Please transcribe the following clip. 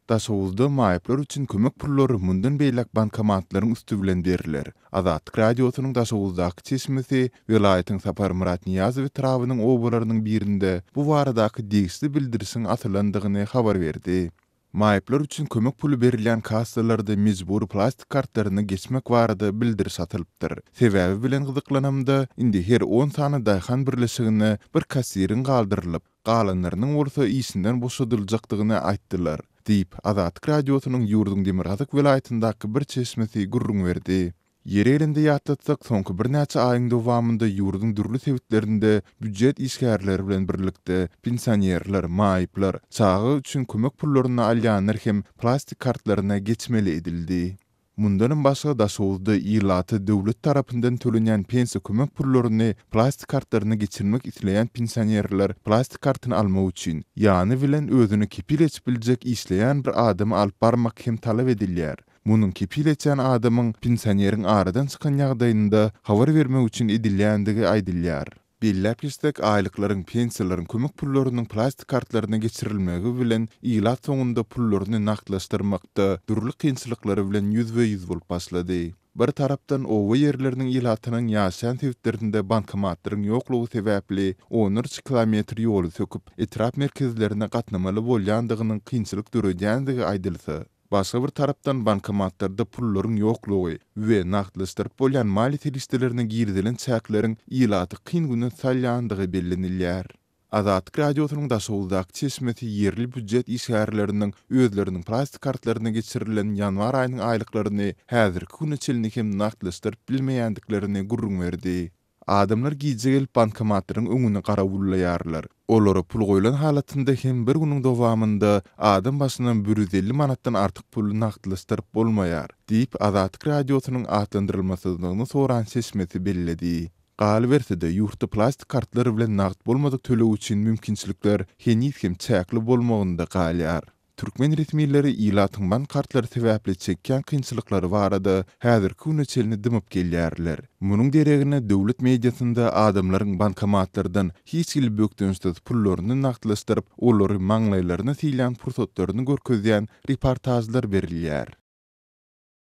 Daşoguzda maýyplar üçin kömek pullary mundan beýläk bankomatlaryň üsti bilen berler. Azatlyk Radiosynyň Daşoguzdaky çeşmesi welaýatyň Saparmyrat Nyýazow etrabynyň obalarynyň birinde bu baradaky degişli bildirişiň asylandygyny habar berdi. Maýyplar üçin kömek puly berilýän kassalarda mejbury plastik kartlaryna geçmek barada bildiriş asylypdyr. Sebäbi bilen gyzyklanamda, indi her on sany daýhan birleşigine bir kassiriň galdyrylyp, galanlarynyň bolsa işinden boşadyljakdygyny aýtdylar, diýip, Azatlyk Radiosynyň ýurduň demirgazyk welaýatyndaky bir çeşmesi gürrüň berdi. Ýeri gelende ýatlatsak, soňky birnäçe aýyň dowamynda ýurduň dürli sebitlerinde býujet işgärleri bilen birlikde, pensionerler, maýyplar, çaga üçin kömek pullaryny alýanlar hem plastik kartlaryna geçmeli edildi. Mundanam başga, Daşoguzda ilata döwlet tarapyndan tölenýän pensiýa kömek pullaryny plastik kartlaryna geçirmek isleýän pensionerler plastik kartyny almak üçin, ýany bilen özüne kepil geçip biljek işleýän bir adamy alyp barmak hem talap edilýär. Munuň kepil geçýän adamyň pensioneriň aradan çykan ýagdaýynda habar bermek üçin edilýändigi aýdylýar. Belläp geçsek, aýlyklaryň, pensiýalaryň, kömek pullarynyň plastik kartlaryna geçirilmegi bilen ilat soňunda pullaryny nagtlaşdyrmakda dürli kynçylyklary bilen ýüzbe-ýüz bolup başlady. Bir tarapdan, oba ýerleriniň ilatynyň ýaşaýan sebitlerinde bankomatlaryň ýoklugy sebäpli onlarça kilometr ýoly söküp, etrap merkezlerine gatnamaly bolýandygynyň kynçylyk döredýändigi aýdylsa, Başga bir tarapdan, bankomatlarda pullaryň ýoklugy we nagtlaşdyryp bolýan maliýe serişdelerine girizilen çäkleriň ilaty kyn güne salýandygy bellenilýär. Azatlyk Radiosynyň Daşoguzdaky çeşmesi ýerli býujet işgärleriniň özleriniň plastik kartlaryna geçirilen ýanwar aýynyň aýlyklaryny häzirki güne çenli hem nagtlaşdyryp bilmeýändiklerini gürrüň berdi. Adamlar gije gelip bankomatlaryň öňüni garawullaýarlar. Olara pul goýlan halatynda hem bir günüň dowamynda adam başyna 150 manatdan artyk puly nagtlaşdyryp bolmaýar, diýip, Azatlyk Radiosynyň atlandyrylmasyzlygyny soran çeşmesi belledi. Galyberse-de, ýurtda plastik kartlar bilen nagt bolmadyk töleg üçin mümkinçilikler heniz hem çäkli bolmagynda galýar. Türkmen resmileri ilatyň bank kartlary sebäpli çekýän kynçylyklary barada häzirki güne çenli dymyp gelýärler. Munuň deregine döwlet mediasynda adamlaryň bankomatlardan hiç hili bökdençsiz pullaryny nagtlaşdyryp, olary maňlaýlaryna sylýan pursatlaryny görkezýän reportažlar berilýär.